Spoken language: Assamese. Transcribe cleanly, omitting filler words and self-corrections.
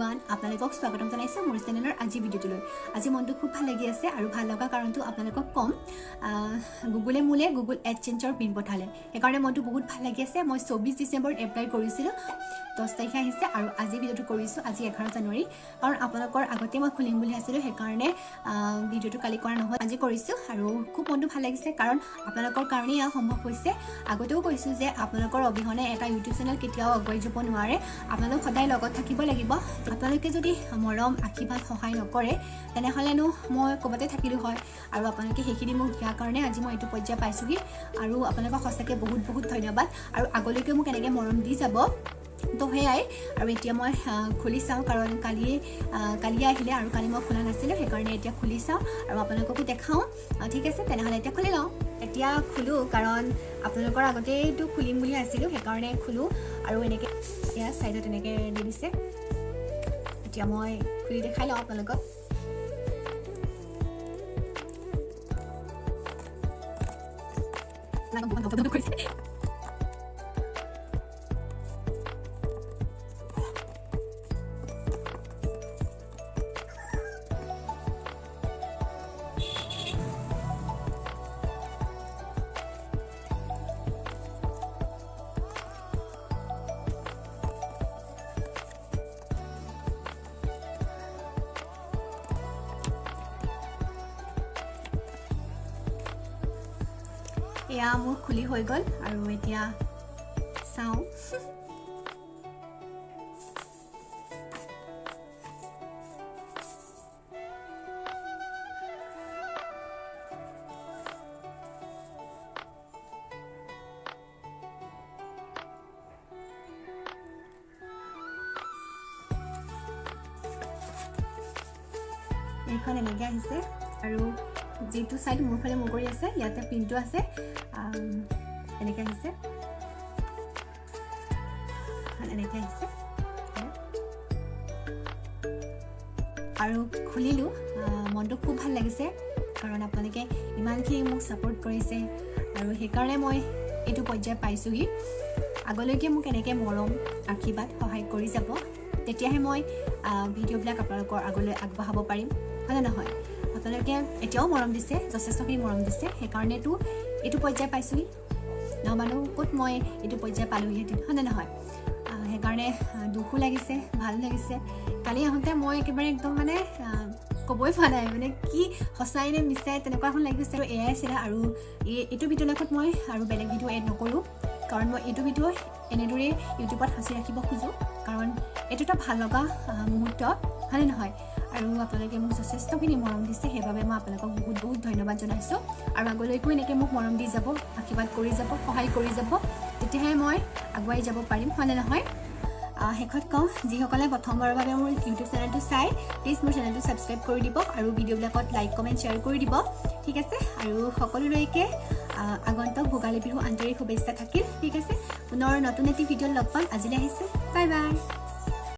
এভৰিৱান, আপোনালোকক স্বাগতম জনাইছোঁ মোৰ চেনেলৰ আজি ভিডিঅ'টোলৈ। আজি মনটো খুব ভাল লাগি আছে আৰু ভাল লগা কাৰণটো আপোনালোকক ক'ম। গুগলে মোলৈ গুগল এডচেঞ্চৰ পিন পঠালে, সেইকাৰণে মনটো বহুত ভাল লাগি আছে। মই 24 ডিচেম্বৰত এপ্লাই কৰিছিলোঁ, 10 তাৰিখে আহিছে আৰু আজি ভিডিঅ'টো কৰিছোঁ, আজি 11 জানুৱাৰী। কাৰণ আপোনালোকৰ আগতে মই খুলিম বুলি আছিলোঁ, সেইকাৰণে ভিডিঅ'টো কালি কৰা নহ'ল, আজি কৰিছোঁ আৰু খুব মনটো ভাল লাগিছে কাৰণ আপোনালোকৰ কাৰণেই এয়া সম্ভৱ হৈছে। আগতেও কৈছোঁ যে আপোনালোকৰ অবিহনে এটা ইউটিউব চেনেল কেতিয়াও আগুৱাই যাব নোৱাৰে। আপোনালোক সদায় লগত থাকিব লাগিব। আপোনালোকে যদি মৰম, আশীৰ্বাদ, সহায় নকৰে তেনেহ'লেনো মই ক'ৰবাতে থাকিলোঁ হয়। আৰু আপোনালোকে সেইখিনি মোক দিয়াৰ কাৰণে আজি মই এইটো পৰ্যায় পাইছোঁগৈ আৰু আপোনালোকক সঁচাকৈ বহুত বহুত ধন্যবাদ আৰু আগলৈকে মোক এনেকৈ মৰম দি যাব। তো সেয়াই আৰু এতিয়া মই খুলি চাওঁ, কাৰণ কালিয়ে আহিলে আৰু কালি মই খোলা নাছিলোঁ, সেইকাৰণে এতিয়া খুলি চাওঁ আৰু আপোনালোককো দেখাওঁ। ঠিক আছে, তেনেহ'লে এতিয়া খুলি লওঁ। এতিয়া খোলোঁ কাৰণ আপোনালোকৰ আগতেইতো খুলিম বুলি আছিলোঁ, সেইকাৰণে খোলোঁ। আৰু এনেকৈ এয়া ছাইডত এনেকৈ দি দিছে, এতিয়া মই খুলি দেখাই লওঁ আপোনালোকক। এয়া মোৰ খুলি হৈ গ'ল আৰু এতিয়া চাওঁ। এইখন এনেকৈ আহিছে আৰু যিটো ছাইড মোৰ ফালে মূৰ কৰি আছে ইয়াতে পিনটো আছে, এনেকৈ আহিছে, এনেকৈ আহিছে আৰু খুলিলোঁ। মনটো খুব ভাল লাগিছে কাৰণ আপোনালোকে ইমানখিনি মোক ছাপোৰ্ট কৰিছে আৰু সেইকাৰণে মই এইটো পৰ্যায় পাইছোঁহি। আগলৈকে মোক এনেকৈ মৰম, আশীৰ্বাদ, সহায় কৰি যাব, তেতিয়াহে মই ভিডিঅ'বিলাক আপোনালোকৰ আগলৈ আগবঢ়াব পাৰিম, হয়নে নহয়? আপোনালোকে এতিয়াও মৰম দিছে, যথেষ্টখিনি মৰম দিছে, সেইকাৰণেতো এইটো পৰ্যায় পাইছোঁহি। নহ'বানো ক'ত মই এইটো পৰ্যায় পালোহিহেঁতেন, হয়নে নহয়? সেইকাৰণে দুখো লাগিছে, ভালো লাগিছে। কালি আহোঁতে মই একেবাৰে একদম মানে ক'বই পৰা নাই, মানে কি সঁচাই নে মিছাই তেনেকুৱা এখন লাগি গৈছে। আৰু এয়াই আছিলে আৰু এইটো ভিডিঅ'ৰ লগত মই আৰু বেলেগ ভিডিঅ' এড নকৰোঁ, কাৰণ মই এইটো ভিডিঅ' এনেদৰেই ইউটিউবত সাঁচি ৰাখিব খোজোঁ, কাৰণ এইটো এটা ভাল লগা মুহূৰ্ত, হয়নে নহয়? আৰু আপোনালোকে মোক যথেষ্টখিনি মৰম দিছে, সেইবাবে মই আপোনালোকক বহুত বহুত ধন্যবাদ জনাইছোঁ। আৰু আগলৈকো এনেকৈ মোক মৰম দি যাব, আশীৰ্বাদ কৰি যাব, সহায় কৰি যাব, তেতিয়াহে মই আগুৱাই যাব পাৰিম, হয়নে নহয়? শেষত কওঁ, যিসকলে প্ৰথমবাৰৰ বাবে মোৰ ইউটিউব চেনেলটো চাই, প্লিজ মোৰ চেনেলটো ছাবস্ক্ৰাইব কৰি দিব আৰু ভিডিঅ'বিলাকত লাইক, কমেণ্ট, শ্বেয়াৰ কৰি দিব, ঠিক আছে? আৰু সকলোলৈকে আগন্তুক ভোগালী বিহু আন্তৰিক শুভেচ্ছা থাকিল, ঠিক আছে? পুনৰ নতুন এটি ভিডিঅ'ত লগ পাম। আজিলৈ আহিছোঁ, বাই বাই।